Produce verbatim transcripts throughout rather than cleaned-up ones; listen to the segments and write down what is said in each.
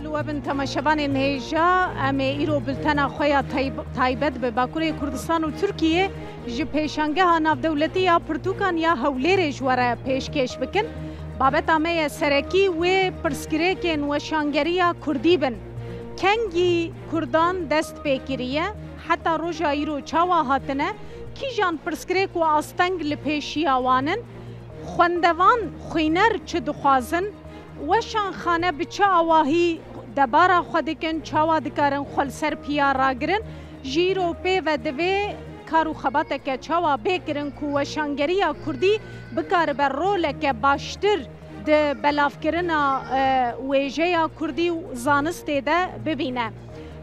Li we bin temaşevanên hêja, em ê îro bultena xwe ya tayb-, taybet bi Bakurê Kurdistan û Tirkiyê ji Pêşangeha Navdewletî ya Pirtûkan ya Hewlêrê ji we re pêşkêş bikin. Babeta me ye serekî wê pirsgirêkên weşangeriya kurdî bin. Kengî kurdan dest pê kiriye, heta roja îro çawa hatine, kîjan pirsgirêk û asteng li pêşiya wan in, xwendevan, xwîner çi dixwazin, weşanxane bi çi awahî debara xwe dikin, çawa dikarin xwe li ser piya ragirin, ji îro pê ve divê kar û xebateke çawa bê kirin ku weşangeriya kurdî bikaribe roleke baştir di belavkirina, e, wêjeya kurdî û zanistê de bibîne.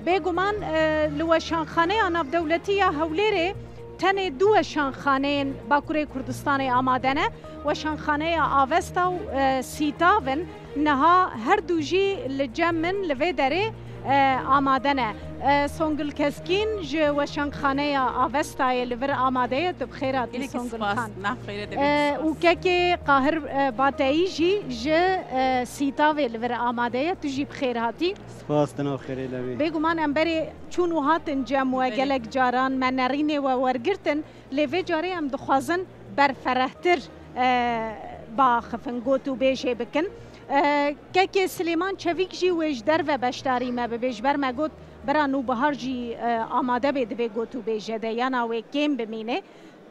Bêguman, e, li Weşanxaneya Navdewletî ya Hewlêrê tenê du weşanxaneyên Bakurê Kurdistanê amade ne. Weşanxaneya Avesta û, e, Sîtav in. Niha her du jî li cem min li vê derê, e, amade ne. E, Songul Keskîn ji Weşanxaneya Avestayê li vir amade ye. Tu bi xêr hatî, Gelek Songul spas, Xan. Nav xêrê de E, bê, û spas. Kekê Qahir, e, Bateyî jî ji, e, Sîtavê li vir amade ye. Tu jî bi xêr hatî. Spas, tu nav xêrê de bî. Bêguman em berê çûn û hatin cem we Belê. Gelek caran me nerînê we wergirtin. Lê vê carê em dixwazin berferehtir, e, biaxifin, got û bêjê bikin. E, Kekê Silêman Çevîk jî wê ji derve beşdarî me bibe. Ji ber me got, bira Nûbihar jî, e, amade bê di vê got û bêje de, yana wê kêm bimîne.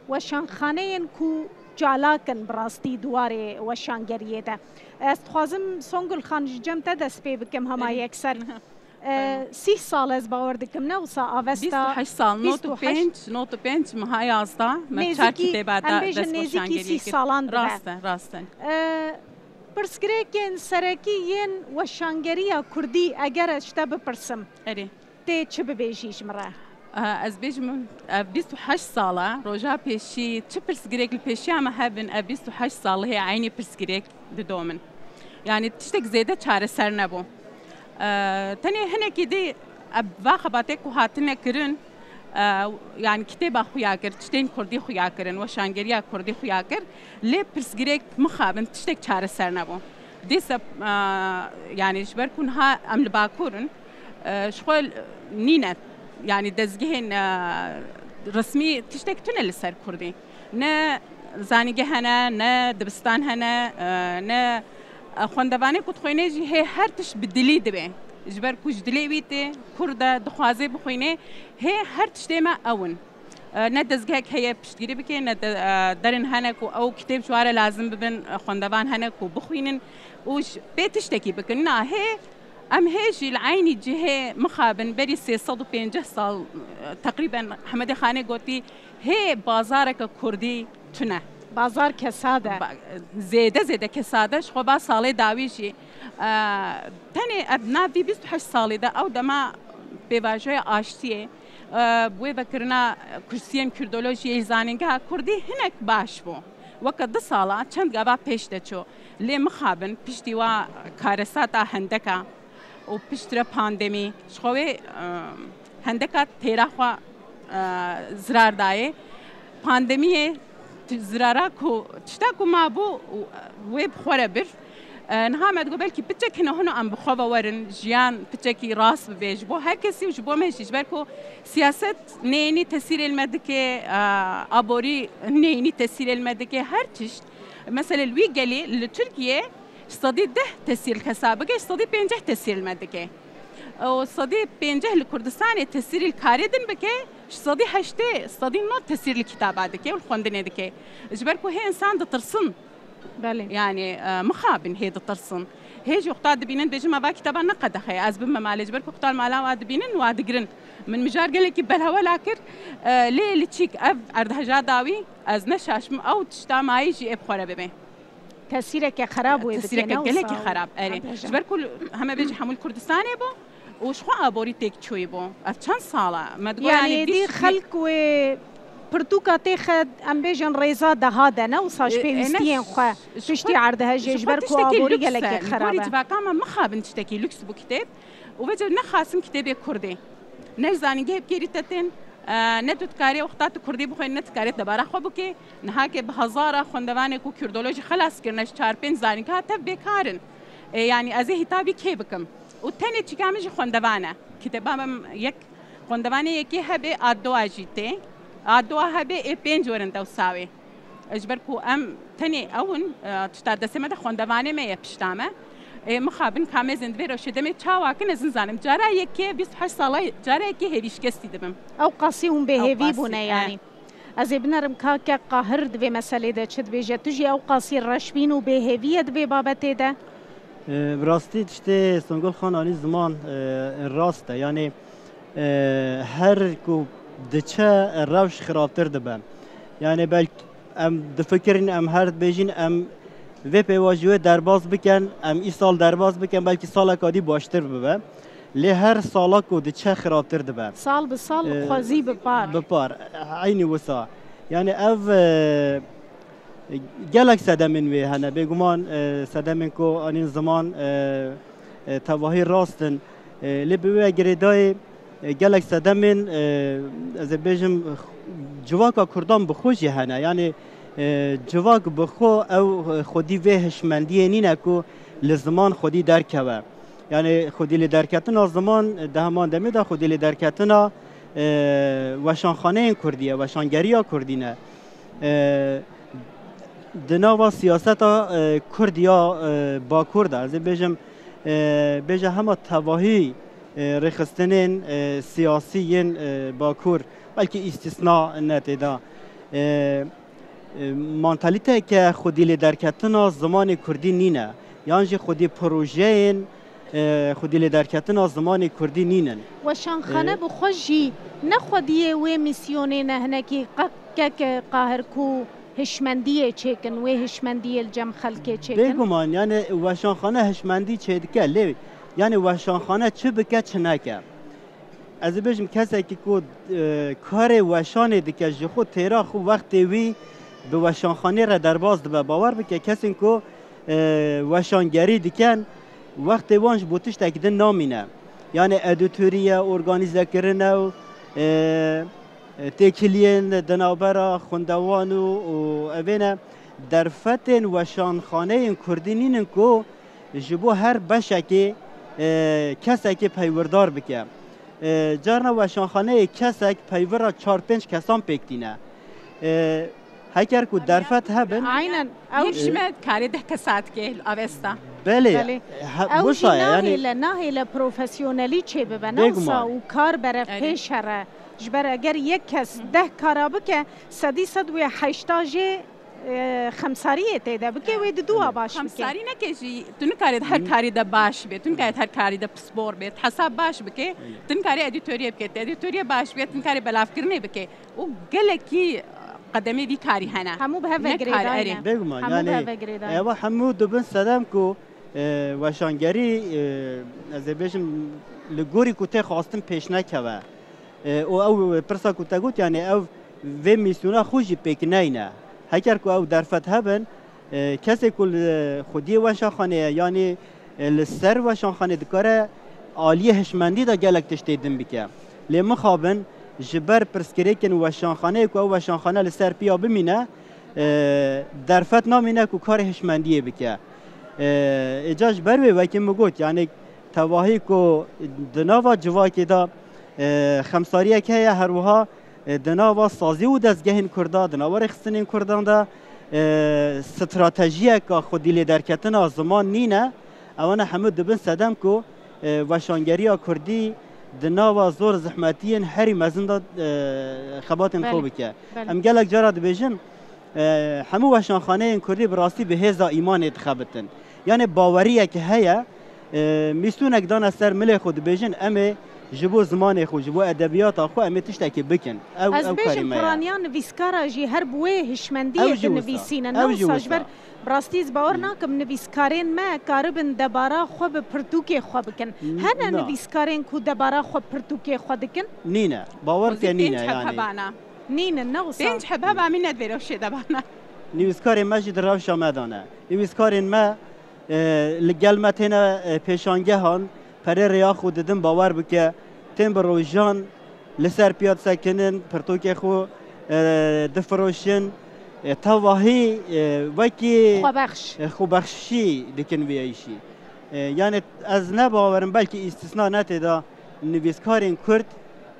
Weşanxaneyên ku çalak in bi rastî di warê weşangeriyê de. Ez dixwazim Songul Xan ji cem te dest pê bikim hema Erê. Yekser. E, Tamam. Sîh sal ez bawer dikim, ne wisa Avesta Bîst û heşt sal, bîst û heşt. Not û pênc, not û pênc meha yazda, me çar Nêzîkî, kitêba em da bêjin dest nêzîkî weşangeriyê sîh kir. Salan dibe. Rast e, rast e. E, pirsgirêkên serekî yên weşangeriya kurdî eger ez ji te bipirsim, Erê. tê çi bibêjî ji min re? E, ez bêjim, ev bîst û heşt sal e, roja pêşî çi pirsgirêk li pêşiya me hebin, ev bîst û heşt sal hê eynî pirsgirêk didomin. Yani tiştek zêde çareser nebû. E, tenê hinekî dî, e, va xebatê ku hatine kirin, e, yani kitêba xuya kir, tiştên kurdî xuya kirin, weşangeriya kurdî xuya kir. Lê pirsgirêk mixabin tiştek çareser nebû. Dîse, e, yani ji ber ku niha em li Bakur in, e, ji xwe nîne, yani dezgehên, e, resmî tiştek tune li ser kurdî. Ne zanîngeh hene, ne dibistan hene, e, ne, e, xwendevanê ku dixwîne jî hê her tişt bi dilî dibe. Ji ber ku ji dilê wî tê, kurd e, dixwaze bixwîne, hê her tiştê me ew in. E, ne dezgehek heye piştgirî bike, ne de, e, derên hene ku ew kitêb ji wa re lazim bibin, e, xwendevan hene ku bixwînin û ji pê tiştekî bikin. Na, hê Em hê jî li eynî cihê mixabin berî sê sed û pêncî sal, e, teqrîben Hemedê Xanê gotî, hê bazareke kurdî tune. Bazar kesad e. Ba-, zêde zêde kesad e. Ji xwe ba salê dawî jî, e, tenê ev nav vî bîst û heşt salî de ew dema pêvajoya aştiyê, e, bi wê vekirina kursiyên kurdolojiyê ji zanîngeha kurdî hinek baş bû. Weke du sala çend gava pêş de çû. Lê mixabin piştî wa karesata hendeka û piştre pandemî, ji xwe wê, e, hendeka têra xwe, e, zirar dayê. Pandemiyê ti-, zirara ku, tişta ku mabû, wê bi xwe re bir. E, niha me digot belkî piçek hino hino em bi xwe ve werin, jiyan piçekî rast bibe ji bo her kesî û ji bo me jî, ji ber ku siyaset neyînî tesîrê li me dike, e, aborî neyînî tesîrê li me dike, her tişt. Mesela li wî gelî li Tirkiye ji sedî deh tesîr li kesa bike, ji sedî pênceh tesîr li me dike. Û sedî pênceh li Kurdistanê tesîrî li karê din bike, ji sedî heştê, sedî nod tesîr li kitaba dike û li xwendinê dike. Ji ber ku hê insan ditirsin. Belê. Yani, e, mixabin hê ditirsin. Hê jî wexta dibînin, dibêjin me va kitaba ne qedexe ye, ez bime malê, ji ber ku wexta li mala wa dibînin, wa digirin. Min mijar gelekî belhewela kir, e, lê li çîk ev erdheja dawî, ez ne şaşim, ew tişta mayî jî ê bi xwe re bibe. Tesîreke xerab wê bike, Tesîreke ne gelekî wisa xerab, erê. Erdheja. Ji ber ku heme bêjî hemû li Kurdistanê bû û ji xwe aborî têk çûyî bû. Ev çend sala? Me digot, Yani, yani, êdî dîş xelk wê pirtûka têxe, em bêjin, rêza deha de, ne wisa ji E, e, ne pêwîstiyên ş-, xwe ş-, piştî xwe, erdhejê, ji ji xwe ber ku tiştekî aborî lûks gelekî e. Li xerab gorî e. Civaka me mixabin tiştekî lûks bû kitêb. Û vêca nexasim kitêbê kurdî. Ne ji zanîngehê bi kêrî te tên, e, ne tu dikarê wexta tu kurdî bixwînî, ne tu dikarê debara xwe bikê. Niha ke bi hezara xwendevanê ku kurdolojî xelas kirine ji çar pênc zanîngeha tev bêkar in. E, yanî ez ê hîtabî kê bikim? Û tenê çîka min jî xwendevan e. Kitêba min yek xwendevanê yekê hebe a dua jî tê. A dua hebe ê pênc werin dewsa wê. Ji ber ku em tenê ew in, e, tişta destê me de xwendevanê me ye pişta me. Ê, mixabin ka mezin divê rewşê demê çawa kin ez nizanim. Cara yekê bîst û heşt sala cara yekê hêvî şikestî dibim. Ew qasî hûn bêhêvî Ew qasî, bûne e. yanî. Ez ê binerim kake Qahir di vê meselê de çi dibêje. Tu jî ew qasî reşbîn û bêhêvî ye di vê babetê de? E, bi rastî tiştê Songul Xan anî ziman, e, rast e. Yanî, e, her ku diçe, e, rewş xirabtir dibe. Yanî belk-, em difikirin, em her dibêjin, em vê pêvajoyê derbas bikin, em îsal derbas bikin, belkî saleka dî baştir bibe. Lê her sala ku diçe xirabtir dibe. Sal bi sal Ee, xwezî bi par. Bi par. Eynî wisa. Yani ev, e, gelek sedemên wê hene. Bêguman, e, sedemên ku anîn ziman, e, e, tevahî rast in. E, lê bi wê girêdayê, e, gelek sedemên, e, ez ê bêjim, civaka Kurdan bi xwe jî hene. Yani, e, civak bi xwe ew, e, xwedî vê hişmendiyê nîne ku li ziman xwedî derkeve. Yani xwedî lê derketina ziman, e, di heman demê de xwedî lê derketina, e, weşanxaneyên Kurdî ye, weşangeriya Kurdî ne. E, di nava siyaseta, e, Kurd ya, e, Bakur de, ez ê bêjim, e, bêje hema tevahî, e, rêxistinên, e, siyasî yên, e, Bakur, belkî îstisna ne tê de. E, e, mantalîteke xwedî lê derketina zimanê Kurdî nîne. Yan jî xwedî projeyên, e, xwedî lê derketina zimanê Kurdî nînin. Weşanxane E, bi xwe jî ne xwediyê wê mîsyonê ne hinekî qe-, kek Qahir ku hişmendiyê çêkin, wê hişmendiyê li cem xelkê çêkin. Bêguman, yani weşanxane hişmendî çêdike, lê yani weşanxane çi bike, çi neke. Ez ê bêjim, kesekî ku, e, karê weşanê dike, ji xwe têra xwe wextê wî bi weşanxanê re derbas dibe. Bawer bike, kesên ku, e, weşangerî dikin, wextê wan ji bo tiştekî din namîne. Yani edîtoriye, organîzekirine û, e, e, têkiliyên di navbera xwendevan û, û evê ne derfetên weşanxaneyên Kurdî nînin ku ji bo her beşekê, e, kesekê peywirdar bike. E, carna weşanxaneyê kesek peywira çar pênc kesan pêk tîne. E, heker ku derfet hebin. Aynen. Ew Yek ji me karê deh kesa dike li Avesta. Belê. Belê. He, Ew jî wisa ye, yani nahêle, nahêle profesyonelî çêbibe, ne Bêguman. wisa û kar bere Erê. pêş here. Ji ber eger yek kes deh kara bike, sedî sed wê heşta jê e, xemsariyê tê de bike, wê diduwa baş bike. Xemsarî neke jî, tu nikarê her karî de baş bê, tu nikarê her karî de pispor bê, tu hesab baş bike, tu nikarê edîtoriyê bike, tu edîtoriyê baş bike, tu nikarê belavkirinê bike. Û gelekî qedemê vî karî hene. Hemû bi hev ve girêdayî ne. Bêguman, Hemû bi yani, hev ve girêdayî ne. Ewa hemû dibin sedem ku, e, weşangerî, e, ez ê bêjim, li gorî ku tê xwastin pêş nekeve. E, û ew pirsa ku te got, yani ew vê mîsyona xwe jî pêk neyne. Heker ku ew derfet hebin, e, kesê ku li xwediyê weşanxanê ye, yanî, e, li ser weşanxanê dikare aliyê hişmendî de gelek tiştê din bike. Lê mixabin ji ber pirsgirêkên weşanxaneyê ku ew weşanxane li ser piya bimîne, e, derfet namîne ku karê hişmendiyê bike. E, êca ji ber wê wekî min got, yani tevahî ku di nava civakê de, e, xemsariyek heye, her wiha, e, di nava sazî û dezgehên Kurda, di nava rêxistinên Kurdan de, e, stratejiyeka xwedî lê derketina ziman nîne. Ewana hemû dibin sedem ku, e, weşangeriya Kurdî di nava zor zehmetiyên herî mezin de, e, xebatên xwe Belê, bike. belê. Em gelek cara dibêjin, E, hemû weşanxaneyên Kurdî bi rastî bi hêza îmanê dixebitin. Yanê baweriyek heye, e, mîstûnek dane ser milê xwe dibêjin, em ê ji bo zimanê xwe, ji bo edebiyata xwe em ê tiştekê bikin. Ew, Ez ew karê bêjim me ye. piraniya nivîskara jî her bi wê hişmendiyê Ew jî wisa. dinivîsîne. Ew Ne jî wisa ji ber wisa. bi rastî ez bawer nakim nivîskarên me karibin debara xwe bi pirtûkê xwe bikin. N-, Hene na. nivîskarên ku debara xwe pirtûkê xwe dikin? Nîne. Bawer Xwezî ke nîne pênc heb yani. hebana. Nînin, ne wisa. Pênc heb heba min ne divê rewşê de bana. Nivîskarê me jî di rewşa me de ne. Nivîskarên me, e, li gel me têne, e, pêşangehan, perê rêya xwe didin, bawer bike, tên bi rojan li ser piya disekinin, pirtûkê xwe, e, difiroşin, e, tevahî, e, wekî Xwebexş. e, xwebexşî dikin vê îşî. E, yani ez ne bawerim, belkî îstisna ne tê de nivîskarên Kurd,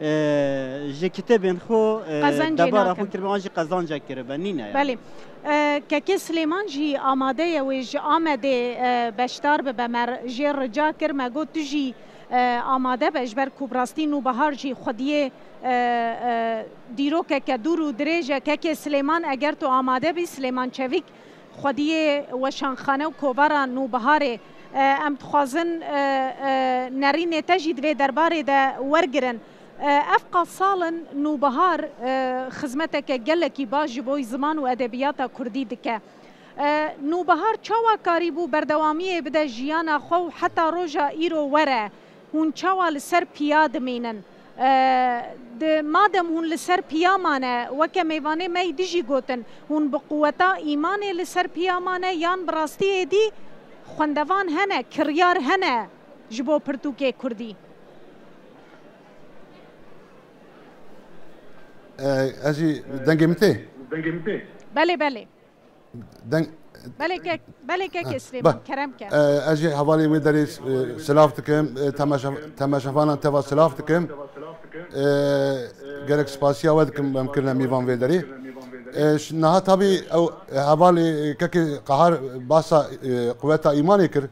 e, ji kitêbên xwe, e, Qezencê debara nakin. Xwe kiribe, an jî qezancek kiribe. Nîne yani. Belê. E, Kekê Silêman jî amade ye wê ji Amedê, e, beşdar bibe. Me r-, jê rica kir, me got tu jî, e, amade be, ji ber ku bi rastî Nûbihar jî xwediyê, e, e, dîrokeke dûr û dirêj e. Kekê Silêman, eger tu amade bî, Silêman Çevîk, xwediyê weşanxane û kovara Nûbiharê. E, em dixwazin, e, e, nerînê te jî di vê derbarê de wergirin. E, ev qas sal in Nûbihar, e, xizmeteke gelekî baş ji bo ziman û edebiyata kurdî dike. E, Nûbihar çawa karîbû berdewamiyê bide jiyana xwe û heta roja îro were? Hûn çawa li ser piya dimînin? E, di, madem hûn li ser piya mane, weke mêvanê me yî dijî gotin, hûn bi quweta îmanê li ser piya mane yan bi rastî êdî xwendevan hene, kiryar hene ji bo pirtûkê kurdî? E, ez jî dengê min tê? Belê, belê. Deng Belê kek, belê kekê Silêman, kerem ke. E, ez jî hevalê wê derê, e, silav dikim, e, temaşe-, temaşevanan teva silav dikim. E, gerek spasiya we dikim, em kirine mîvan vê derê. E, ş-, niha tabî ew, e, hevalê, e, kekê Qehar basa, e, quweta îmanê kir.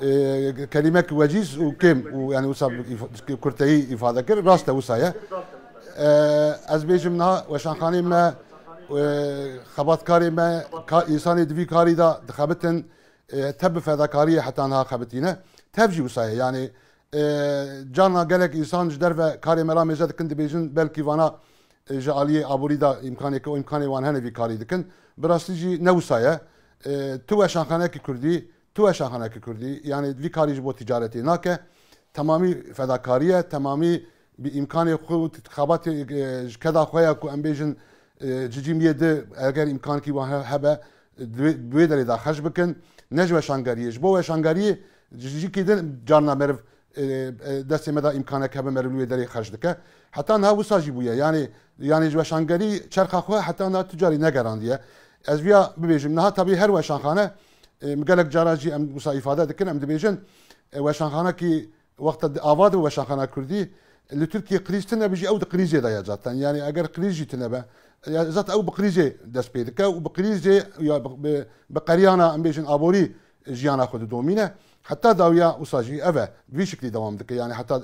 E, kelimek wecîz û kêm û yani wisa îfa-, kurteyî îfade kir. Rast e, wisa ye. E, ez bêjim niha weşanxanê me, e, xebatkarê me, ka-, însanê di vî karî de dixebitin, e, tev bi fedakariyê heta niha xebitîne. Tev jî wisa ye. Yani, e, carna gelek însan ji derve karê me ra mêze dikin, dibêjin belkî vana, e, ji aliyê aborî de îmkanê, ku îmkanê wan hene vî karî dikin. Bi rastî jî ne wisa ye. E, tu weşanxanekî kurdî, tu weşanxanekî kurdî, yani vî karî ji bo ticaretê nake. Temamî fedakarî ye, temamî bi îmkanê xwe û xebatê, e, ji keda xwe ya ku em bêjin, e, cicîmiyê di, eger îmkankî wan he-, hebe, di wê, di wê derê de xerc bikin. Ne ji weşangeriyê. Ji bo weşangeriyê ji cîkî din carna meriv, e, e, destê me de îmkanek hebe meriv li wê derê xerc dike. Heta niha wisa jî bûye. Yani, yani ji weşangerî çerxa xwe heta niha tu carî negerandiye. Ez viya bibêjim. Niha tabî her weşanxane, e, gelek cara jî em wisa îfade dikin, em dibêjin, e, weşanxanekî wexta di ava de weşanxana kurdî, li Tirkiye krîz tune be jî ew di krîzê de ye zaten. Yani eger krîz jî tune be, ya zaten ew bi krîzê dest pê dike û bi krîzê ya bi, bi, bi qeriyana em bêjin aborî jiyana xwe didomîne. Heta dawiya wisa jî ev e. Vî şiklî dewam dike. Yani heta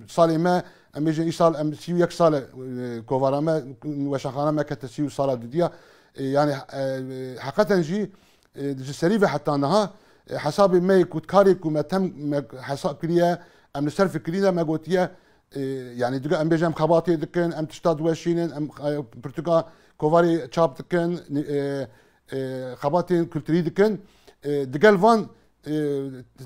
salê me, em bêjin îsal em sî û yek sal e, e, kovara me, weşanxana me kete sî û sala dudiya. E, yani, e, heqeten jî, e, ji serî ve heta niha, e, hesabê me yê ku karê ku me tem me hesab kiriye, em li ser fikirîne me gotiye, e, yani diga em bêjin em xebatê dikin, em tişta diweşînin, em, e, pirtûka kovarê çap dikin, e, e, xebatên kulturî dikin. E, digel van, e,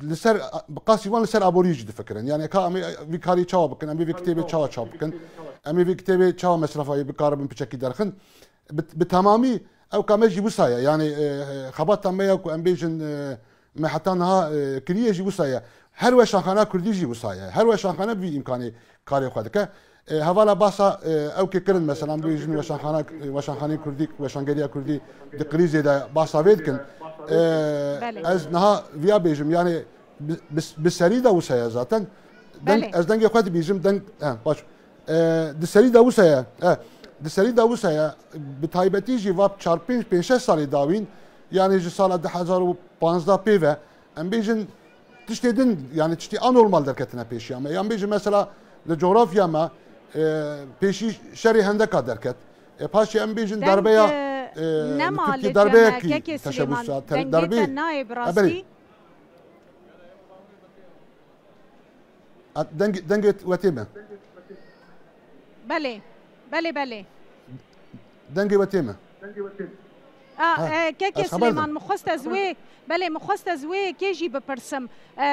li ser, bi qasî van li ser aborî jî difikirin. Yani ka em ê vî karî çawa bikin, em ê vî kitêbê çawa çap bikin, em ê vî kitêbê çawa mesrefa wê bikaribin piçekî derxin. Bi, bi temamî ew ka me jî wisa ye. Yani, e, e, xebata me ya ku em bêjin, e, me heta niha, e, kiriye jî wisa ye. Her weşanxana kurdî jî wisa ye. Her weşanxane bi vî îmkanê karê xwe dike. E, hevala basa, e, ew kê kirin, mesela, em bêjin weşanxana, weşanxanê kurdî, weşangeriya kurdî di krîzê de basa vê dikin. E, Belê. Ez niha viya bêjim, yani bi, bi, bi serî de wisa ye zaten. Deng, Belê. Ez dengê xwe dibîjim, deng, he, baş. E, di serî de wisa ye. E, di serî de wisa ye. Bi taybetî jî va çar pênc, pênc şeş salê dawîn, yani ji sala du hezar û panzdeh pê ve, em bêjin tiştê din, yani tiştê anormal derketine pêşiya me. Yan bêjin mesela li coğrafya me, e, pêşî şerê Hendeka derket. E, paşê em bêjin Deng, darbeya, e, e, li Tirkiye darbeyekî teşebbûsa, te-, darbê. Dengê te nayê bi rastî. E, belê. A, dengê, dengê we tê me? Belê. Belê, belê. Dengê we tê me? A, Ha, e, kekê ez xeber Silêman, didim. Min xwest ez wê, belê, min xwest ez wê yekê jî bipirsim. E,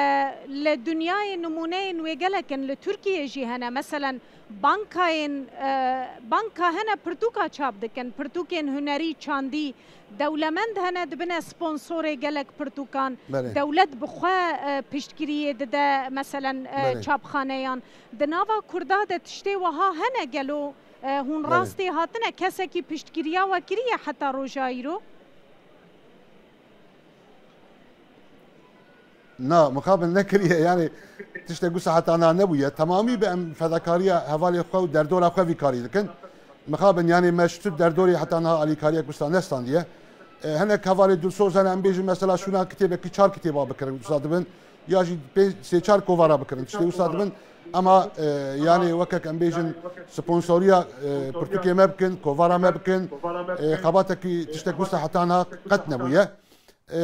li dinyayê nimûneyên wê gelek in, li Tirkiyê jî hene. Meselen, bankayên, e, banka hene pirtûka çap dikin, pirtûkên hunerî, çandî, dewlemend hene, dibine sponsorê gelek pirtûkan. Belê. Dewlet bi xwe, e, piştgiriyê dide, meselen, e, Belê. Çapxaneyan. Di nava Kurda de tiştê wiha hene gelo, e, hûn Belê. Rastê hatine, kesekî piştgiriya we kiriye heta roja îro? Na, mixabin nekiriye, yani tiştek wisa heta niha nebûye. Temamî bi em fedakariya hevalê xwe û derdora xwe vî karî dikin. Mixabin, yani me ji tu derdorê heta niha alîkariyek wisa nestandiye. E, hinek hevalê dilsoz hene, em bêjin mesela şûna kitêbekî çar kitêba bikirin, wisa dibin. Ya jî pê-, sê çar kovara bikirin, tiştê wisa dibin. Ama, e, yani wekek em bêjin sponsoriya, e, pirtûkê me bikin, kovara me bikin, e, xebatekî tiştek wisa heta niha qet nebûye. E,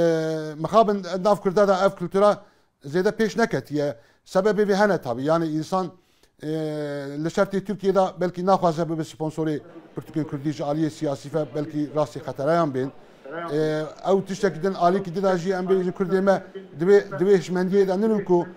mixabin nav Kurda da ev kultura zêde pêş neketiye. Sebebê vê hene tabî. Yani însan, e, li şertê Tirkiyê de belkî naxwaze bibe sponsorê pirtûkên Kurdî ji aliyê siyasî ve belkî rastî xetereyan bên. E, ew tiştekî din alîkî dida jî em bêjin Kurdê me divê, divê hişmendiyê de ninin ku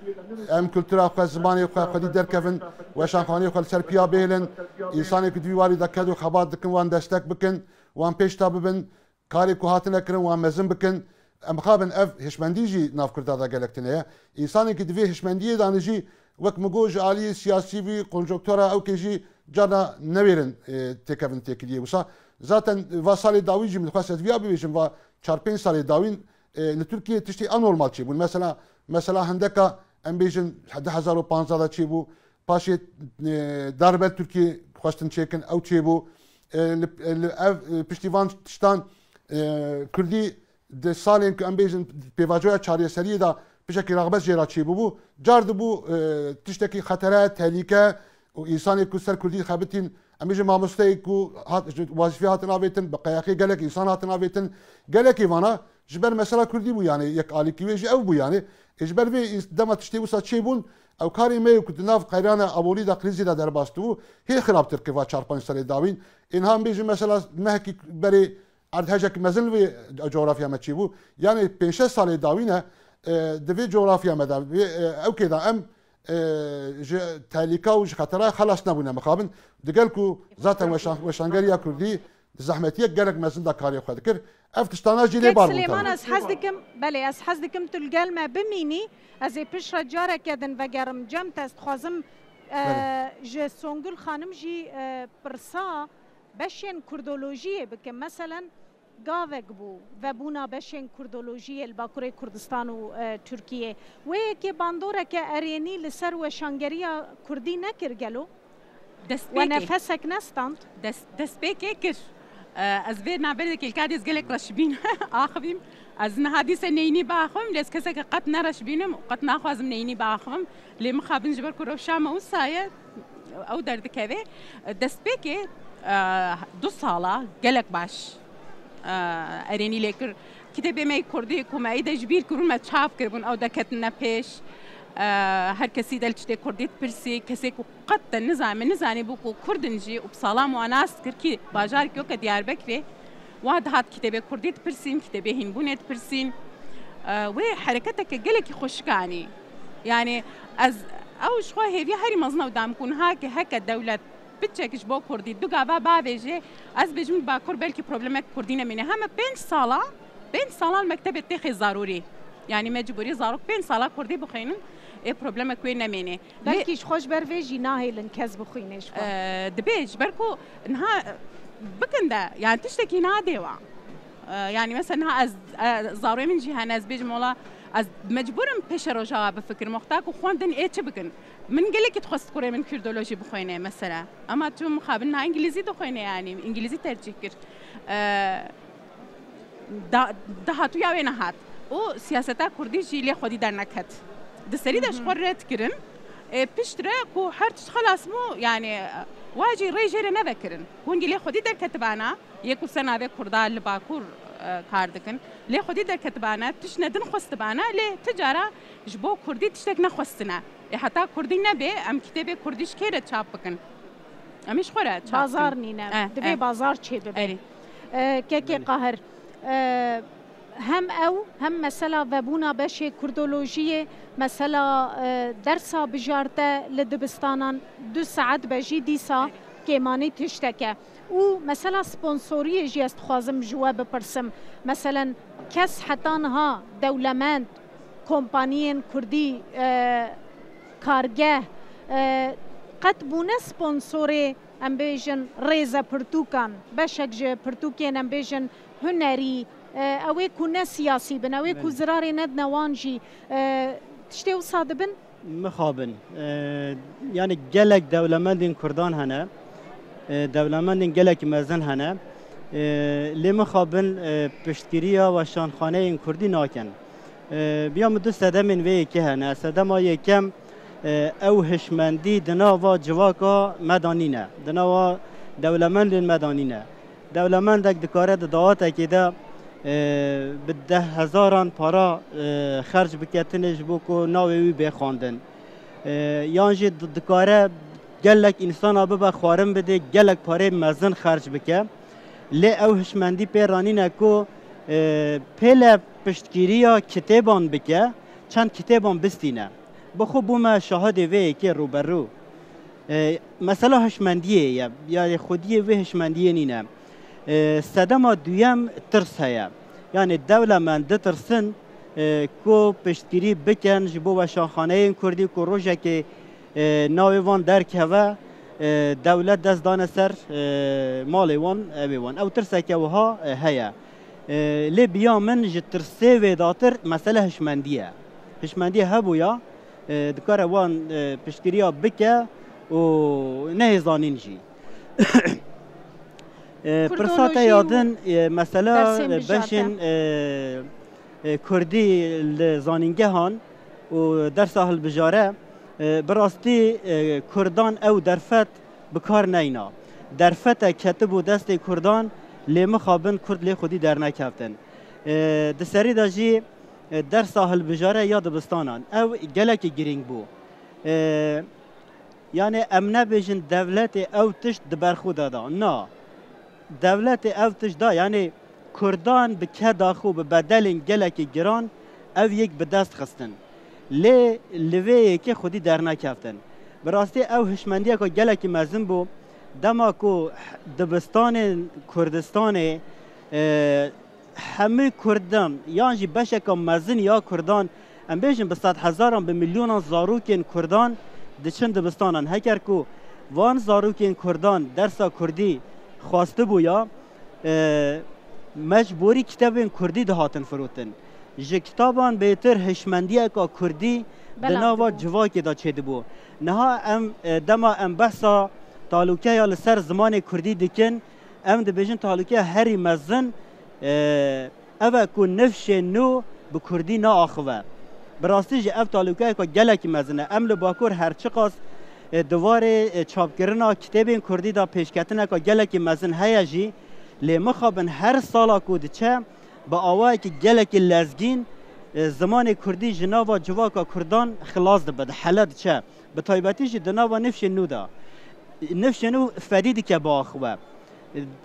em kultura xwe, zimanê xwe xwedî derkevin, weşanxaneyê xwe li ser piya bêlin. Însanê ku di vî warî de ked û xebat dikin wan destek bikin, wan pêş de bibin. Karê ku hatine kirin wan mezin bikin. Em mixabin ev hişmendî jî nav Kurda de gelek tune ye. Însanekî divê hişmendiyê dane jî wek min got ji aliyê siyasî vî konjonktura ewkê jî carna newêrin, e, têkevin têkiliyê wisa. Zaten va salê dawîn jî min dixwest ez viya bibêjim, va çar pênc salê dawîn, e, li Tirkiyê tiştê anormal çêbûn. Mesela, mesela hindeka em bêjin du hezar û panzdeh de çêbû. Paşê, e, darbe Tirkiyê xwestin çêkin, ew çêbû. E, li, li ev, e, piştî van tiştan, e, Kurdî di salên ku em bêjin pêvajoya çareseriyê de pişekî raxbet jê re çêbûbû. Car dibû, e, tiştekî xetere, tehlîke û însanê ku ser Kurdî xebitîn, em bêjin mamosteyê ku hat, ji wazîfê hatin avêtin, bi qeyexê gelek însan hatin avêtin. Gelekî vana ji ber mesela Kurdî bû, yani yek alîkî wê jî ew bû yani. Ê ji ber vê îns-, dema tiştê wisa çêbûn, ew karê me yê ku di nav qeyrana aborî de, krîzî de derbas dibû, hê xirabtir kir va çar pênc salê dawîn. Ê niha em bêjin mesela mehekî berê erdhejek mezin li vê cografya me çêbû. Yani pênc şeş salê dawîn e, e, di vê cografya me de, vê, e, ewkê de em, e, ji tehlîka û ji xetera xelas nebûne mixabin. Digel ku zaten weşan-, weşangeriya Kurdî di zehmetiyek gelek mezin de karê xwe dikir. Ev tiştana jî lê Kek bar bûn Silêman, tabii. Ez hez dikim, belê, ez hez dikim tu li gel me bimînî. Ez ê piştre careke din vegerim cem te, ez dixwazim, e, Belê. Ji Songul Xanim jî, e, pirsa beşên kurdolojiyê bikim. Meselen, gavek bû vebûna beşên kurdolojiyê li Bakurê Kurdistan û, e, Tirkiyê. Wê yekê bandoreke erênî li ser weşangeriya Kurdî nekir gelo? We Destpêkê. nefesek nestand? Dest-, destpêkê kir. E, ez vê navberê de kêlkadê ez gelek reşibîn axivîm. Ez niha dîse neyînî biaxivim, lê ez keseke qet nereşibînim û qet naxwazim neyînî biaxivim. Lê mixabin ji ber ku rewşa me wisa ye, ew derdikeve. Destpêkê, e, du sala gelek baş, e, erênî lê kir. Kitêbê me yê Kurdî ku me êdî ji bîr kiribûn, me çap kiribûn, ew de ketine pêş. E, her kesî de li tiştê Kurdî dipirsî, kesê ku qet te nizan-, me nizanîbû ku Kurd in jî û bi salan wan nas kir kî bajarekî weke Diyarbekirê, wan dihat kitêbê Kurdî dipirsîn, kitêbê hînbûnê dipirsîn. E, wê hereketeke gelekî xweşik anî. Yani ez ew ji xwe hêviya herî mezin ew dam ku niha ki heke dewlet piçek ji bo Kurdî du gava bavêje, ez bêjim Bakur belkî problemek Kurdî nemîne. Heme pênc sala, pênc sala li mektebê têxê zarûrî. Yani mecbûrî zarok pênc sala Kurdî bixwînin, ê problemek wê nemêne. Lê Belkî ji xwe ji ber vê jî nahêlin kes bixwîne ji xwe. Eee, dibê ji ber ku niha, e, bikin de, yani tiştekî nadê wan. Eee, yani mesela niha ez, e, zarê min jî hene, ez bêjim wela ez mecbûr im pêşeroja bifikirim. Wexta ku xwendin ê çi bikin? Min gelekî dixwest kurê min kurdolojî bixwêne mesela. Ama tu mixabin niha îngilîzî dixwêne yani. Îngilîzî tercîh kir. Eee, da-, dahatûya wê nehat. Û siyaseta kurdî jî lê xwedî derneket. Di serî de ji xwe red kirin. Ê, piştre ku her tişt xelas bû, yani, wa jî rê jê re nevekirin. Hûn jî lê xwedî derketibana, yê ku ser navê kurda li Bakur, e, kar dikin. Lê xwedî derketibana, tişt ne din xwestibana, lê ti cara ji bo kurdî tiştek nexwestine. Ê, heta kurdî nebe, em kitêbê kurdî ji kê re çap bikin? Em ê ji xwe re çap bikin. Bazar nîne. Eh, Divê eh. bazar çêbibe. Erê. E, Kekê Belê. Qahir, e, hem ew, hem mesela vebûna beşê kurdolojiyê, mesela, e, dersa bijarte li dibistanan du saet be jî dîsa Erê. kêmanî tiştek e. Û mesela sponsoriyê jî ez dixwazim ji we bipirsim. Meselen, kes heta niha dewlemend, kompaniyên kurdî, e, kargeh, e, qet bûne sponsorê, em bêjin, rêze pirtûkan, beşek ji pirtûkên, em bêjin, hunerî, E, ew ê ku ne siyasî bin, ew ê ku Belê. zirarê nedine wan jî, e, tiştê wisa dibin? Mixabin. E, yani gelek dewlemendên Kurdan hene. E, dewlemendên gelek mezin hene. E, lê mixabin, e, piştgiriya weşanxaneyên Kurdî nakin. E, biya min du sedemên vê yekê hene. Sedema yekem, e, ew hişmendî di nava civaka me de nîne. Di nava dewlemendên me de nîne. Dewlemendek dikare di dawatekê de, e, bi deh hezaran para, e, xerc bike tenê ji bo ku navê wî bê xwendin. E, yan jî di-, dikare gelek însana bibe xwarin bidê, gelek parê mezin xerc bike. Lê ew hişmendî pê ranîne ku, e, pêle piştgiriya kitêban bike, çend kitêban bistîne. Bi xwe bûme şahidê vê yekê rûberû. E, mesela hişmendiyê ye, ya xwediyê vê hişmendiyê nîne. E, sedema duyem tirs heye. Yani dewlemend ditirsin, e, ku piştgirî bikin ji bo weşanxaneyên Kurdî ku rojekê, e, navê van derkeve, e, dewlet dest dane ser, e, malê wan, evê wan. Ew tirseke wiha, e, heye. E, lê biya min ji tirsê vêdatir mesele hişmendî ye. Hişmendî hebûya, e, dikare wan, e, piştgiriya bike û nehê zanîn jî. E, pirsa te Kurdolojî ya û din, e, mesela, dersên e, bijarte. beşên, e, e, Kurdî li zanîngehan û dersa hilbijare, e, bi rastî, e, Kurdan ew derfet bi kar neyna. Derfetek ketibû destê Kurdan, lê mixabin Kurd lê xwedî dernekeftin. E, di serî de jî, e, dersa hilbijare ya dibistanan. Ew gelekî girîng bû. E, yani em nebêjin dewletê ew tişt di ber xwe de da. Na. Dewletê ev tişt da, yani Kurdan bi keda xwe bi bedelên gelekî giran ev yek bi dest xistin. Lê li vê yekê xwedî dernekeftin. Bi rastî ew hişmendiyeka gelekî mezin bû. Dema ku dibistanên Kurdistanê, e, hemû Kurdan yan jî beşeka mezin ya Kurdan, em bêjin bi sedhezaran, bi milyonan zarokên Kurdan diçin dibistanan. Heger ku van zarokên Kurdan dersa Kurdî xwestibûya, e, mecbûrî kitebên Kurdî dihatin firotin. Ji kitaban bêtir hişmendiyeka Kurdî di Belav nava dibû. civakê de çêdibû. Niha em, e, dema em behsa talûkeya li ser zimanê Kurdî dikin, em dibêjin talûkeya herî mezin, e, ev e ku nifşên nû bi Kurdî naaxive. Bi rastî jî ev talûkeyeka gelekî mezin e. Em li Bakur her çiqas, e, di warê, e, çapkirina kitêbên Kurdî de pêşketineka gelekî mezin heye jî, lê mixabin her sala ku diçe, bi awayekî gelekî lezgîn, e, zimanê Kurdî ji nava civaka Kurdan xilas dibe, dihele diçe. Bi taybetî jî di nava nifşên nû de. Nifşên nû fedî dike biaxive.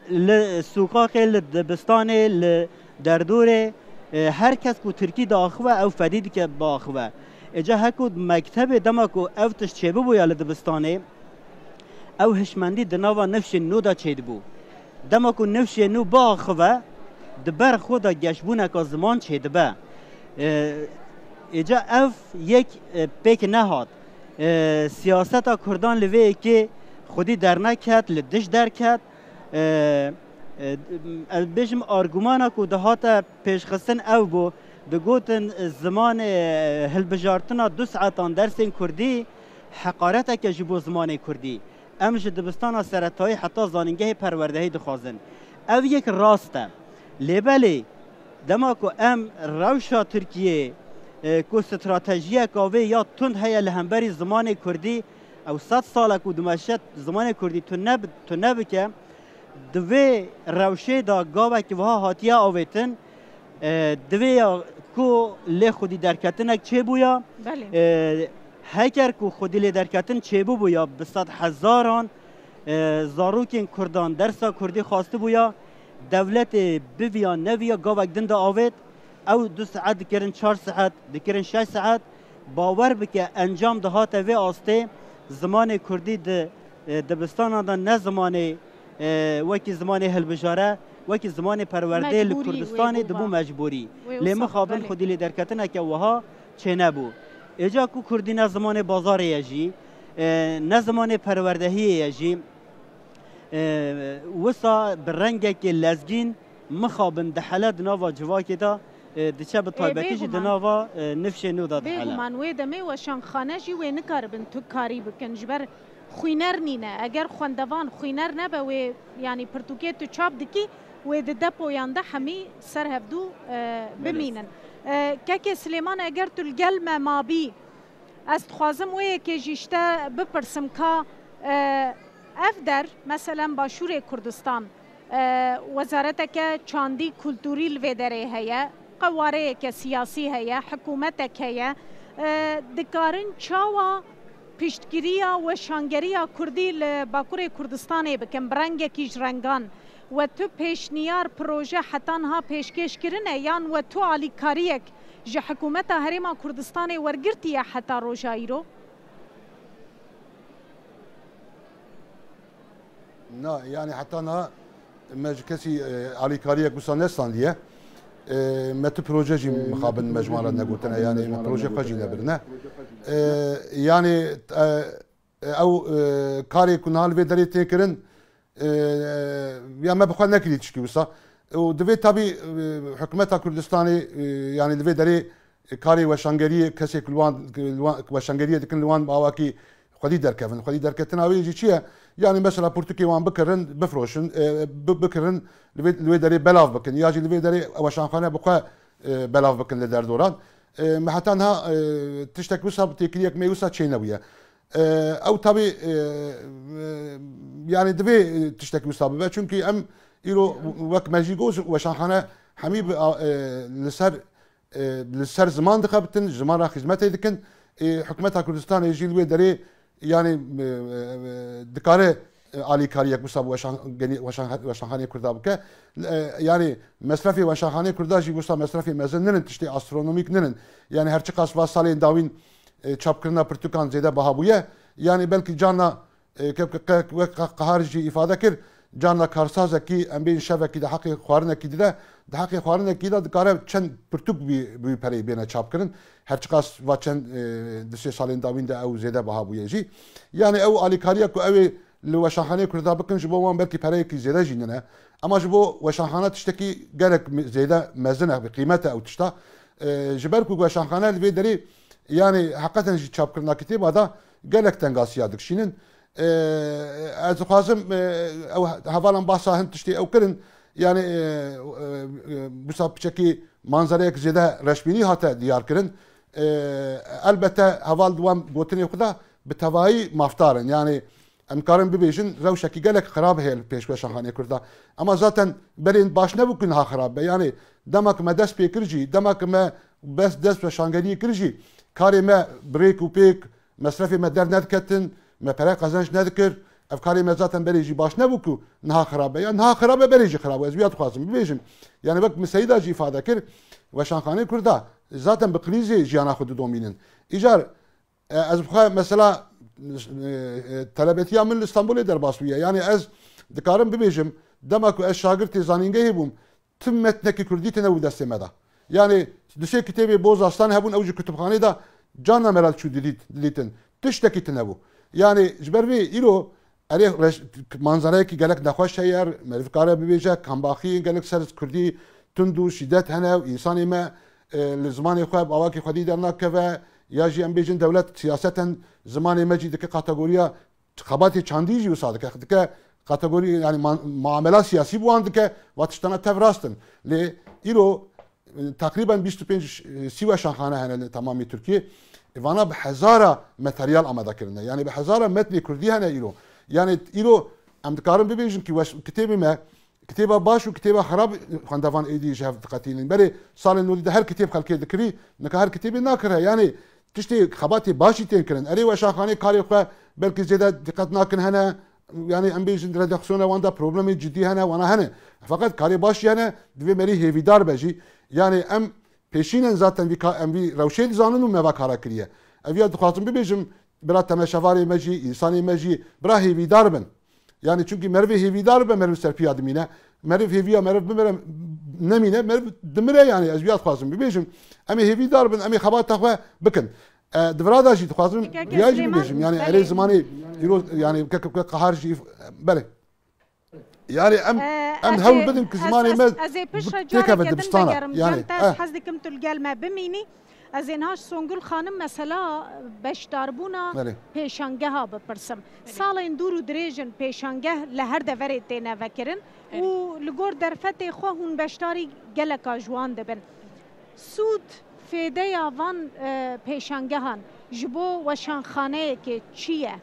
Li sûqaxê, li dibistanê, li derdorê, e, her kes ku tirkî diaxive, ew fedî dike biaxive. Êca heko mektebê dema ku ev tişt çêbibûya li dibistanê, ew hişmendî di nava nifşên nû de çêdibû. Dema ku nifşên nû biaxive, di ber xwe de geşbûneka ziman çêdibe. E, êca ev yek, e, pêk nehat. E, siyaseta Kurdan li vê yekê xwedî derneket, li dij derket. E, e, ez bêjim argumana ku dihate pêşxistin ew bû, digotin, e, zimanê, e, hilbijartina du saetan dersên Kurdî heqareteke ji bo zimanê Kurdî. Em ji dibistana seretayî heta zanîngehê perwerdehî dixwazin. Ev yek rast e. Lê belê, dema ku em rewşa Tirkiyê, e, ku stratejiyeka vê ya tund heye li hemberî zimanê Kurdî, ew sed sal e ku dimeşe zimanê Kurdî tune bi-, tune bike, di vê rewşê de gavekî wiha hatiye avêtin, e, divê ya ku lê xwedî derketinek çêbûya, Belê. e, heger ku xwedî lê derketin çêbûbûya, bi sed hezaran, e, zarokên Kurdan dersa Kurdî xwestibûya, dewletê biviya neviya gavek din de avêt, ew du saet dikirin çar saet, dikirin şeş saet, bawer bike encam dihate vê astê, zimanê Kurdî di, e, dibistanan de ne zimanê, e, wekî zimanê hilbijare, wekî zimanê perwerdê li Mecbûrî wê Kurdistanê bûba. dibû mecbûrî. Wê Lê wisa mixabin belê. xwedî lê derketineke wiha çênebû. Êca ku Kurdî ne zimanê bazarê ye jî, e, ne zimanê perwerdehiyê ye jî, e, wisa bi rengekê lezgîn Mixabin dihele di nava civakê de, e, diçe bi taybetî jî di nava, e, nifşê nû de dihele. Bêguman wê demê weşanxane jî wê nikaribin tu karî bikin. Ji ber xwîner nîne. Eger xwendevan xwîner nebe wê, yanî pirtûkê tu çap dikî, wê di depoyan de hemî ser hevdû, e, bimînin. E, Kekê Silêman, eger tu li gel me mabî, ez dixwazim wê yekê jî ji te bipirsim ka, e, ev der, meselen Başûrê Kurdistan, e, wezareteke çandî kulturî li vê derê heye, qewareyeke siyasî heye, hikûmetek heye, e, dikarin çawa piştgiriya weşangeriya kurdî li Bakurê Kurdistanê bikin bi rengekî ji rengan? We tu pêşniyar, proje heta niha pêşkêş kirine yan we tu alîkariyek ji hikûmeta Herêma Kurdistanê wergirtiye heta roja îro? Na, yani heta niha me ji kesî, e, alîkariyek wisa nestandiye. E, me tu proje jî mixabin me ji wan re negotine, yani me proje xwe jî nebirine. E, yani, e, e, ew, e, karê ku niha li vê derê tê kirin, e, ya me bi xwe nekirî tişkî wisa. Û divê tabî, e, hikûmeta Kurdistanê, e, yani li vê derê karê weşangeriyê kesê ku li wan, li wan, weşangeriyê dikin li wan bi awakî xwedî derkevin. Xwedî derketina wê jî çi ye? Yani mesela pirtûkê wan bikirin, bifroşin, e, bi-, bikirin, li vê, li vê derê belav bikin. Ya jî li vê derê weşanxane bi xwe, e, belav bikin li derdoran. E, me heta niha, e, tiştek wisa bi têkiliyek me wisa çênebûye. E, ew tabî, e, e, yani divê, e, tiştek wisa bibe. Çünkü em îro wek me jî got weşanxane hemî bi, e, li ser e, li ser ziman dixebitin, ji ziman re xizmetê dikin. E, hikûmeta Kurdistanê jî li wê derê, yani, e, e, e, dikare, e, alîkariyek wisa bi weşan-, genî-, weşan-, weşanxaneyê Kurda bike. E, yani mesrefê weşanxaneyê Kurda jî wisa mesrefê mezin ninin, tiştê astronomîk ninin. Yani her çiqas va salên dawîn, e, çapkirina pirtûkan zêde biha bûye. Yani belkî carna E, ke-, ke-, ke-, wek qe-, Qehar jî îfade kir, carna karsazekî, em bêjin şevekî di heqê xwarinekî dide, di heqê xwarinekî de dikare çend pirtûk bi, bi wî pereyî bêne çapkirin. Her çiqas va çend, e, di sê salên dawîn de ew zêde biha bûye jî. Yani ew alîkariya ku ew ê li weşanxaneyê Kurda bikin, ji bo wan belkî pereyekî zêde jî nine. Ema ji bo weşanxane tiştekî gelek me-, zêde mezin e, bi qîmet e ew tişta. E, ji ber ku weşanxane li vê derê, yani heqeten jî çapkirina kitêba de gelek tengasiya dikişînin. E, ez dixwazim, e, ew hevalan bahsa hin tiştê ew kirin, yani, e, e, e, wisa piçekî manzereyek zêde reşbînî hate diyar kirin. E, elbette heval di wan gotinê xwe de bi tevayî mafdar in. Yani em karin bibêjin rewşekî gelek xirab heye li pêş weşanxaneyê Kurda. Ema zaten berên baş nebû ku niha xirab be. Yani dema ku me dest pê kir jî, dema ku me bes dest weşangeriyê kir jî, karê me bi rêk û pêk, mesrefê me dernediketin, me pere qezenc nedikir. Ev karê me zaten berê jî baş nebû ku niha xirab be. Ya niha xirab be, berê jî xirab bû. Ez wiya dixwazim bibêjim. Yani wek min Seyda jî îfade kir, weşanxaneyê Kurda zaten bi krîzê jiyana xwe didomînin. Îcar, e, ez bi xwe mesela, e, e, telebetiya min li Stenbolê derbas bûye. Yani ez dikarim bibêjim, dema ku ez şagirtê zanîngehê bûm, tim metnekî kurdî tine bû destê me de. Yani du sê kitêbê Boz Aslan hebûn, ew ji kutubxanê de carna me re diçû didît-, didîtin. Tiştekî tine bû. Yani ji ber vê îro erê reş-, manzareyekî gelek nexweş heye, meriv kare bibêje, kambaxî gelek ser kurdî tund û şîdet hene û însanê me, e, li zimanê xwe bi awakî xwedî dernakeve, ya jî em bêjin dewlet siyaseten zimanê me jî dike kategoriya xebatê çandî jî wisa dike. Dike kategorî, yani ma-, muamela siyasî bi wan dike, va tiştana tev rast in. Lê îro, e, teqrîben bîst û pênc, e, sî weşanxane hene li temamê Tirkiyê. E, vana bi hezara materyal amade kirine. Yani bi hezara metnê kurdî hene îro. Yani îro em dikarin bibêjin ki weş-, kitêbê me, kitêba baş û kitêba xirab xwendevan êdî ji hev diqetînin. Berê salên nodî de her kitêb xelkê dikirî, nika her kitêbê nakire. Yani tiştê xebatê baş jî tên kirin. Erê weşanxanê karê xwe belkî zêde diqet nakin hene, yani em bêjin redaksiyona wan de problemê cidî hene, wana hene. Feqet karê baş jî hene, divê merî hêvîdar be jî. Yani em pêşînen zaten vî ka-, em vî rewşê dizanin û me va kara kiriye. Ev ya dixwazim bibêjim, bira temeşevarê me jî, însanê me jî, bira hêvîdar bin. Yani çünkü meriv hêvîdar be, meriv serpiya dimîne. Meriv hêviya meriv bimire, nemîne, meriv dimire yani. Ez wiya dixwazim bibêjim. Em ê hêvîdar bin, em ê xebata xwe bikin. E, di vira de jî dixwazim Keke riya jî Silêman, bibêjim. Yani belê. Erê zimanê îro, yani ke-, ke-, ke-, qehar jî, belê. Yani em, Ee, em ez hewl ê, bidin ku ez, zimanê ez, me ez ê piştre têkeve careke din dibistana. Vegerim. Yani, cem te, ez eh. Hez dikim tu li gel me bimînî. Ez ê niha ji Songul Xanim mesela beşdarbûna Belê. Pêşangeha bipirsim. Belê. Salên dûr û dirêj in pêşangeh li her deverê têne vekirin Belê. Û li gor derfetê xwe hûn beşdarî geleka ji wan dibin. Sûd, fêdeya van, e, pêşangehan ji bo weşanxaneyekê çi ye?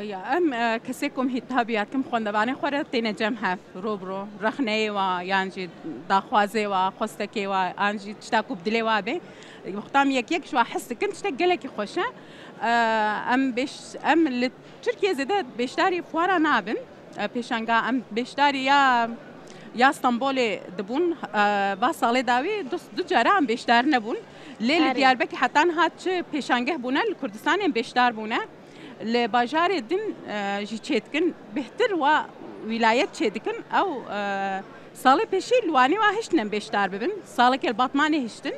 Ya, em, e, kesê ku em hî-, tabiya dikim xwendevanê xwe re têne cem hev, ro bi ro, rexneyê wa, yan jî daxwazê wa, xwestekê wa, an jî tişta ku bi dilê wa bê. Wexta em yek yek ji wa hez dikin, tiştek gelekî xweş e. E, em bêş-, em li Tirkiye zêde beşdarî fuara nabin. E, pêşanga em beşdarî ya, ya Stenbolê dibûn, e, va salê dawî du, du cara em beşdar nebûn. Lê li Erê. Diyarbekir heta niha çi pêşangeh bûne, li Kurdistanê em beşdar bûne. Li bajarê din, e, jî çêdikin. Bêhtir wa wîlayet çêdikin. Ew, e, salê pêşî li Wanê wa hiştin em beşdar bibin. Salekê li Batmanê hiştin.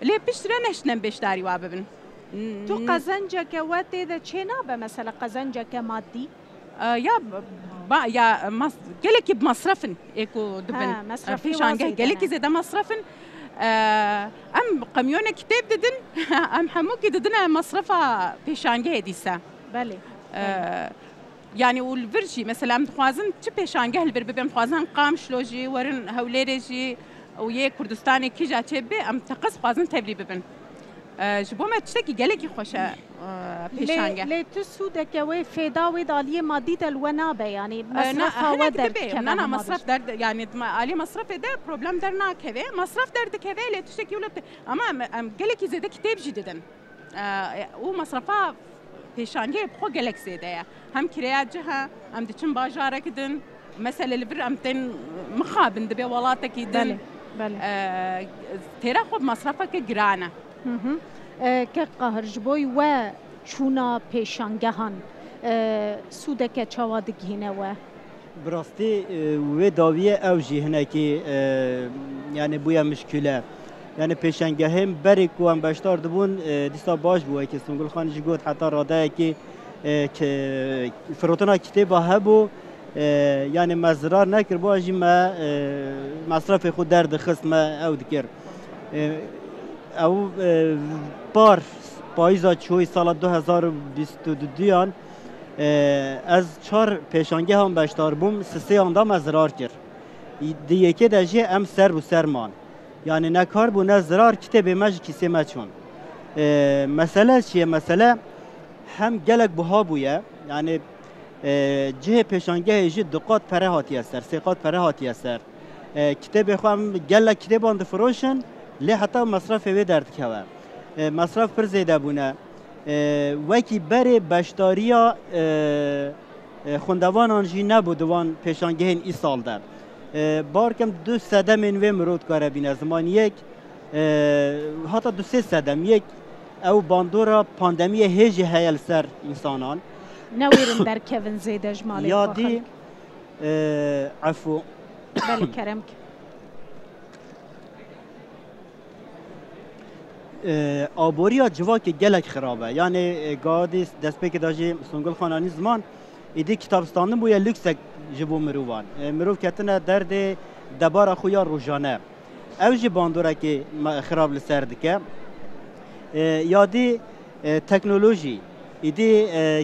Lê piştre nehiştin em beşdarî wa bibin. Tu qezenceke we tê de çê nabe, mesela qezenceke maddî? E, ya, ba, ya, mas-, gelekî bi masref in ê ku dibin. Ha, e, mesrefê pêşangeh wan zêde gelekî ne? Zêde masref in. E, em qemiyonê kitêb didin, em hemûkî didine masrefa pêşangehê dîse. Belê. E, Belê. Yani û li vir jî, mesela em dixwazin çi pêşangeh li vir bibe, em dixwazin em Qamişlo jî, werin Hewlêrê jî û yê Kurdistanê kîja çê bibe, em teqez dixwazin tevlî bibin. E, ji bo me tiştekî gelekî xweş e, e, Lê, pêşangeh. Lê tu sûdeke wê fêda wê di aliyê madî de li we nabe, yani E, na, mesrefa we hinek dibe, derdikeve na, na, hema mesref roj. Der, yani ma-, aliyê mesrefê de problem dernakeve, mesref derdikeve, lê tiştekî wilo te-, ama em, em gelekî zêde kitêb jî didin. E, û mesrefa pêşangehê bi xwe gelek zêde ye. Hem kireya cih e, em diçin bajarek din, mesele li vir em tên mixabin dibe welatekî din. Belê, belê. E, têra xwe bi mesrefeke giran e. Hı hı. E, Kek Qahir, ji bo we çûna pêşangehan, e, sûdeke çawa digihîne we? Bi rastî, e, wê dawiyê ew jî hinekî, e, yani bûye mişkîle. Yani pêşengehên berê ku em beşdar dibûn, e, dîsa baş bû, wekî Sungul Xan jî got, heta radeyekî, e, ke-, firotina kitêba hebû, e, yani me zirar nekir, bo jî me, e, mesrefê xwe derdixist, me ew dikir. E, ew, e, par payîza çûyî sala du hezar û bîst û duyan, Ee, ez çar pêşangehan beşdar bûm, sisêyan da me zirar kir. Di yekê de jî em ser bi ser man. Yani ne kar bû ne zirar, kitêbê me ji kîsê me çûn. Ee, mesele çi ye? Mesele hem gelek buha bûye, yani, e, cihê pêşangehê jî du qat pere hatiye ser, sê qat pere hatiye ser. E, kitêbê xwe em gelek kitêban difiroşin, lê heta mesrefê wê derdikeve. E, mesref pir zêde bûne. E, wekî berê beşdariya, e, e, xwendevanan jî nebû di wan pêşangehên îsal de. E, barkim du sedemên wê mirov dikare bîne ziman yek, e, hata du sê sedem yek ew bandora pandemiyê hê jî heye li ser însanan. Newêrin derkevin zêde ji malê Ya xwe dî, xelk. E, efû. Belê, kerem ke. E, aboriya civakê gelek xirab e. Yani, e, gadî destpêkê de jî Sungul Xan anî ziman, êdî kitabistandin bûye lüksek ji bo mirovan. E, mirov ketine derdê debara xwe ya rojane. Ew jî bandorekê me-, xirab li ser dike. E, ya dî, e, teknolojî. Îdî, e,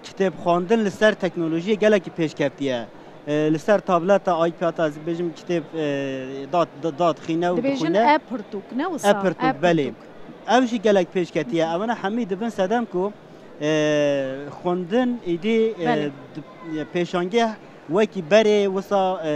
kitêb xwendin li ser teknolojiyê gelekî pêş ketiye. E, li ser tableta, iPad, ez bêjim kitêb, e, dat-, da-, dadixîne û Dibêjin dixwîne. E-pirtûk, ne wisa? E-pirtûk, belê. E-pirtûk. Ew jî gelek pêş ketiye. Ewana hemî dibin sedem ku, e, xwendin îdî, e, Belê. di-, e, pêşangeh wekî berê wisa, e,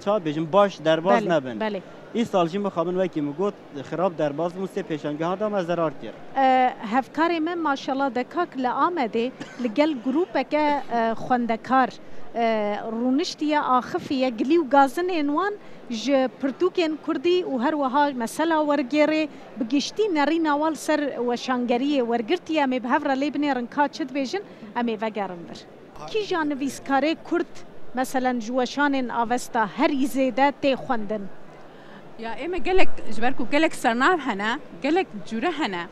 ça bêjim, baş derbaz Belê, nebin. Belê. Îsal jî mixabin wekî min got, xirab derbaz bûn, sê pêşangeha da me zerar kir. E, hevkarê me maşallah dekak li Amedê li gel grûpeke, e, xwendekar, e, rûniştiye, axifiye gilî û gazinên wan ji pirtûkên kurdî û her wiha mesela wergêrê bi giştî nerîna wan li ser weşangeriyê wergirtiye. Em ê bi hev re lê binêrin ka çi dibêjin, em ê vegerin vir. Kîja nivîskarê kurd, meselen, ji weşanên Avesta herî zêde tê xwendin? Ya, ê me gelek, ji ber ku gelek sernav hene, gelek cûre hene.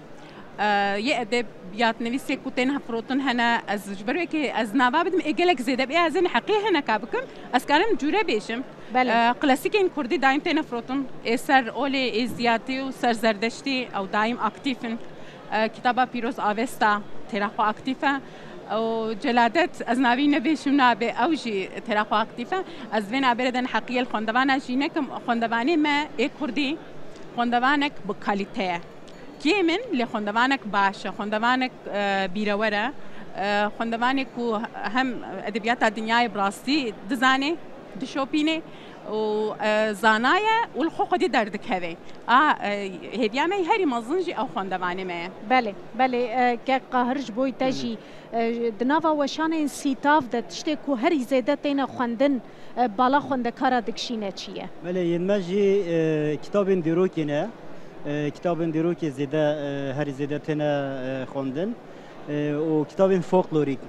Eee, yê edeb-, Edebiyatnivîsê ku tên firotin hene, ez ji ber wê ke ez nava bidim, ê gelek zêde bê, ez ê neheqiyê hineka bikim, ez karim cûre bêjim. Belê. E, klasîkên kurdî daîm têne firotin, ê ser olê, ê ziyatî û ser zerdeştî ew daîm aktîf in. E, kitaba Pîroz Avesta têra xwe aktîf e. Û Celadet, ez navî nebêjim nabe, ew jî têra xwe aktîf e. Ez vê nabêre de neheqiyê li xwendevana jî nekim. Xwendevanê me ê kurdî xwendevanek bi kalîte ye. Kêm in, lê xwendevanek baş e, xwendevanek, e, bîrewer e. E, xwendevanê ku hem edebiyata dinyayê bi rastî dizanê, dişopînê û, e, zana ye û li xwe xwedî derdikeve. A, e, hêviya me herî mezin jî ew xwendevanê me ye. Belê, belê, e, kek Qahir ji bo te jî, e, di nava weşanên sîtav de tiştê ku herî zêde têne xwendin, e, bala xwendekara dikişîne çi ye? Belê, yên me jî, e, kitabên dîrokê ne. E, kitabên dîrokê zêde, e, herî zêde têne, e, xwendin. E, û kitabên folklorîk,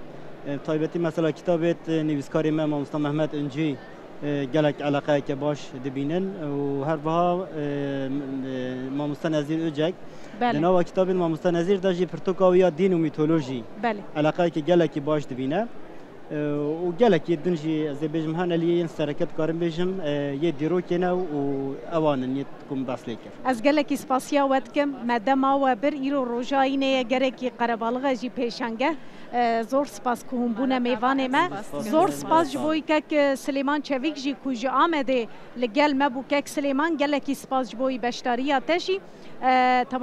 e, taybetî mesela kitabêt, e, nivîskarê me mamosta Mehmet Încî, e, gelek eleqeyeke baş dibînin û her wiha, e, e, mamosta Nezîr Ocek. Belê. Di nava kitabên mamosta Nezîr de jî pirtûka wî ya dîn û mîtolojî Belê. eleqeyeke gelekî baş dibîne. E, û gelekî din jî ez ê bêjim, hene lê yên sereke dikarim bêjim, e, yê dîrokê ne û ewan in yê ku min behs lê kir. Ez gelekî spasiya we dikim. Me dema we bir, îro roja înê ye, gerekî qerebalixe jî pêşenge. E, zor spas ku hûn bûne mêvanê me. Zor spas ji bo kek Silêman Çevîk jî ku ji Amedê li gel me bû. Kek Silêman, gelekî spas ji bo beşdariya te jî. E,